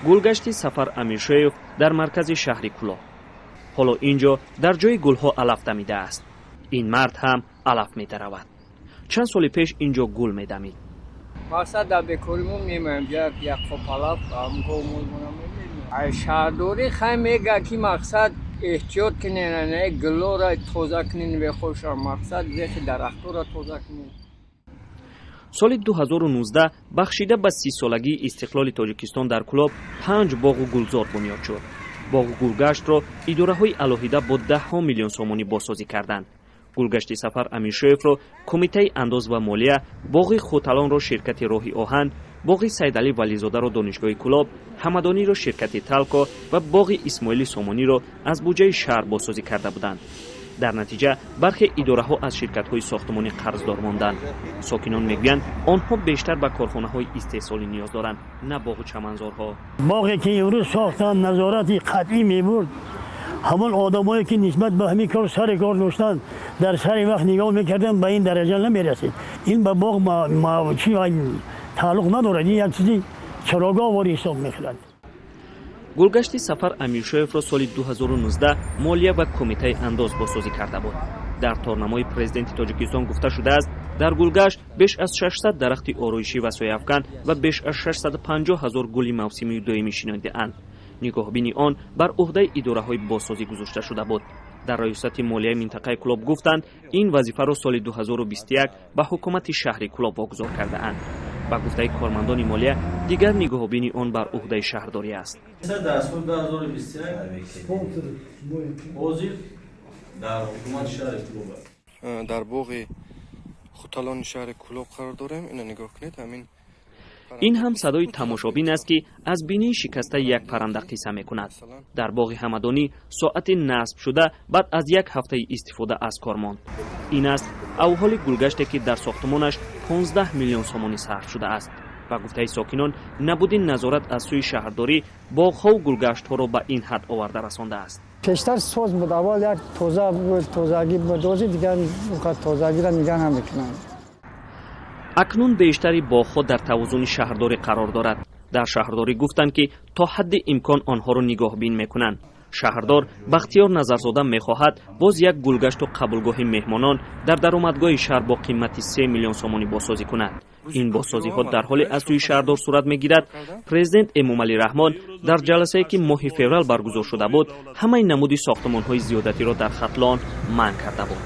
Гулгашти Сафар Амиршоев дар маркази шаҳри Кӯлоб. Ҳоло ин ҷо дар ҷои гулҳо алаф дамидааст. Ин мард ҳам алаф медаравад. Чанд соли пеш ин ҷо гул медамид. Мақсад, дар бекоримон мемоем, як қоп алаф ай шаҳрдорӣ хай мега, ки мақсад, эҳтиёт кунен, гулора тоза кунен, бехоша, мақсад, бехи дарахтора тоза кунен. Соли 2019 бахшида ба 30-солагии истиқлоли Тоҷикистон дар Кӯлоб панҷ боғу гулзор бунёд шуд. Боғу гулгаштро идораҳои алоҳида бо даҳҳо миллион сомонӣ бозсозӣ карданд. Гулгашти Сафар Амиршоевро Кумитаи андоз ва молия, боғи Хуталонро ширкати роҳи оҳан, боғи Сайдалӣ Вализодаро Донишгоҳи Кӯлоб, Ҳамадониро ширкати Талко ва боғи Исмоили Сомониро аз буҷаи шаҳр бозсозӣ карда буданд. Дар натиҷа бархе идораҳо аз ширкатҳои сохтмонӣ қарздор монданд. Сокинон мегӯянд, онҳо бештар ба корхонаҳои истеҳсолӣ ниёз доранд, на боғу чаманзорҳо. Боғе ки имрӯз сохтанд, назорати қатъӣ мебурд. Ҳамон одамое ки нисбат ба ҳамин кор сари кор доштанд, дар сари вақт нигоҳ мекарданд, ба ин дараҷа намерасид. Ин ба боғ чи тааллуқ надорад, ин як чизи чарогоҳ вори ҳисоб мехӯрад. Гулгашти Сафар Амиршоевро соли 2019 молия ва Кумитаи андоз бозсозӣ карда буд. Дар торнамои Президенти Тоҷикистон гуфта шудааст, дар гулгашт беш аз 600 дарахти ороишӣ ва сояафкан ва беш аз 650 ҳазор гули мавсимию доимӣ шинондаанд. Нигоҳбини он бар ӯҳдаи идораҳои бозсозӣ гузошта шуда буд. Дар Раёсати молияи минтақаи Кӯлоб гуфтанд, ин вазифаро соли 2021 ба ҳукумати шаҳри Кӯлоб вогузор кардаанд. Ба гуфтаи кормандони молия, дигар нигоҳубини он бар ӯҳдаи шаҳрдорӣ аст. Дар соли 2021 ҳозир дар ҳукумати шаҳри Кӯлоб аст. Дар боғи Хуталони шаҳри Кӯлоб қарор дорем. Ина нигоҳ кунед, ҳамин. Ин ҳам садои тамошобин аст, ки аз бинии шикастаи як парранда қисса мекунад. Дар боғи Ҳамадонӣ соати насбшуда баъд аз як ҳафтаи истифода аз кор монд. Ин аст авҳоли гулгаште, ки дар сохтмонаш 15 миллион сомонӣ сарф шудааст. Ба гуфтаи сокинон, набуди назорат аз сӯи шаҳрдорӣ боғҳову гулгаштҳоро ба ин ҳад оварда расондааст. Пештар соз буд, аввал як тоза буд, тозагӣ буд, ҳозир дигар тозагиро нигаҳ намекунанд. Акнун бештари боғҳо дар тавозуни шаҳрдорӣ қарор дорад. Дар шаҳрдорӣ гуфтанд, ки то ҳадди имкон онҳоро нигоҳбин мекунанд. Шаҳрдор Бахтиёр Назарзода мехоҳад боз як гулгашту қабулгоҳи меҳмонон дар даромадгоҳи шаҳр бо қимати 3 миллион сомонӣ бозсозӣ кунад. Ин бозсозиҳо дар ҳоле аз сӯи шаҳрдор сурат мегирад, Президент Эмомалӣ Раҳмон дар ҷаласае, ки моҳи феврал баргузор шуда буд, ҳамаи намуди сохтмонҳои зиёдатиро дар Хатлон манъ карда буд.